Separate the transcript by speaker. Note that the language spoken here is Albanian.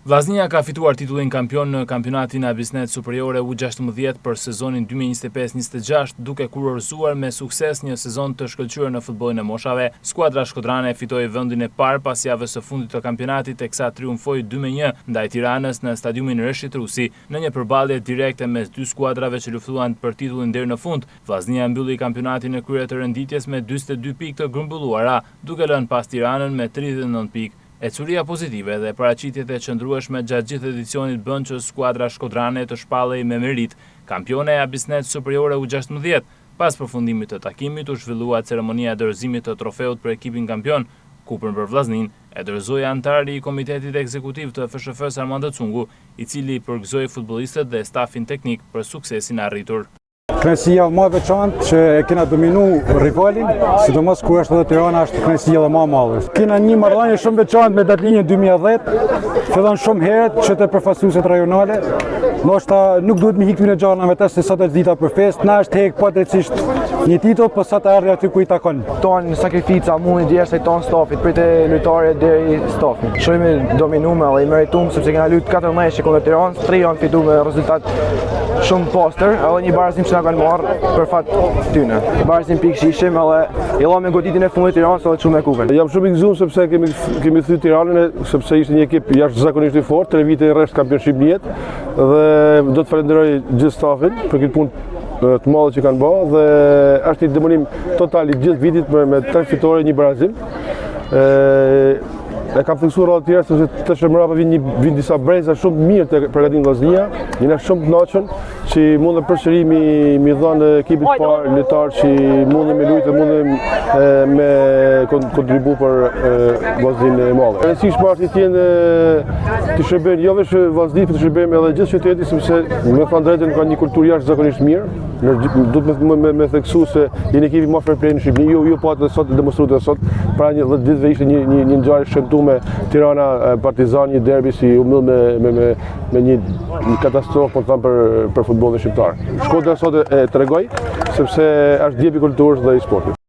Speaker 1: Vllaznia ka fituar titullin kampion në kampionatin Abissnet Superiore U16 për sezonin 2025-26, duke kurorëzuar me sukses një sezon të shkëlqyer në futbollin e moshave. Skuadra shkodrane fitoi vendin e parë pas javës së fundit të kampionatit teksa triumfoi 2-1 ndaj Tiranës në stadiumin Reshit Rusi. Në një përballje direkte mes dy skuadrave që luftuan për titullin deri në fund, Vllaznia mbylli kampionatin në krye të renditjes me 42 pikë të grumbulluara, duke lënë pas Tiranën me 39 pikë. Ecuria pozitive dhe paraqitjet e qëndrueshme gjatë gjithë edicionit bënë që skuadra shkodrane të shpallej me meritë kampione e Abissnet Superiore U16. Pas përfundimit të takimit u zhvillua ceremonia e dorëzimit të trofeut për ekipin kampion, kupën për Vllazninë e dorëzoi anëtari i Komitetit Ekzekutiv të FSHF-së Armando Cungu, i cili përgëzoi futbollistët dhe stafin teknik për suksesin e arritur.
Speaker 2: Kënaqësia më e veçantë që e kena dominu rivalin, sidomos kur është edhe Tirana është kënaqësia edhe më e madhe. Kena një marrëdhënie shumë veçantë me datëlindjen 2010, fillon shumë herët që të përfaqësueset rajonale. Ndoshta nuk duhet me hik këtyre gjanave tash se sot është dita për festë, na është hek padrejtësisht një titull, po sot erdhi aty ku i takon.
Speaker 3: Tonë sakrifica, mundi djersa i tonë stafit, prej te lojtarët deri stafit. Shumë i dominume dhe i meritum sepse kena luajt 4 ndeshje kundër Tiranës, 3 janë fitu me rezultat shumë pastër, edhe një barazim që na kanë marrë për fat tyne. Barazim pikë ishim edhe i dhamë goditjen e fundit Tiranës edhe çumë kupën.
Speaker 4: Jam shumë i gëzuar sepse kemi kemi thyer Tiranën sepse ishte një ekip jashtëzakonisht i fortë, tre vite rresht kampion Shqipërie dhe do të falenderoj gjithë stafin për këtë punë të madhe që kanë bërë dhe është një dominim total i gjithë vitit me, me tre fitore një barazim. Ë E kam theksuar radhë tjera sepse tash e mbrapa vijnë një vijnë disa breza shumë të mirë të përgatitur Vllaznia. Jena shumë të kënaqur që mundëm përsëri mi mi dhënë ekipit të parë lojtar që mundëm me lujtë mundëm me kontribu për Vllazninë e madhe. E rëndësishme është të jenë të shërbejnë jo veç Vllaznisë, por të shërbejnë edhe gjithë qytetit sepse me thënë drejtën ka një kulturë jashtëzakonisht mirë. Në duhet me, me, me theksu se jeni ekipi më fair play në Shqipëri, ju ju po atë sot demonstruat edhe sot, para një 10 ditëve ishte një një një ngjarje shëmtume Tirana Partizan një derbi si u mbyll me me me me një, një katastrofë po them për për futbollin shqiptar. Shkodra sot e, e tregoi sepse është djepi i kulturës dhe i sportit.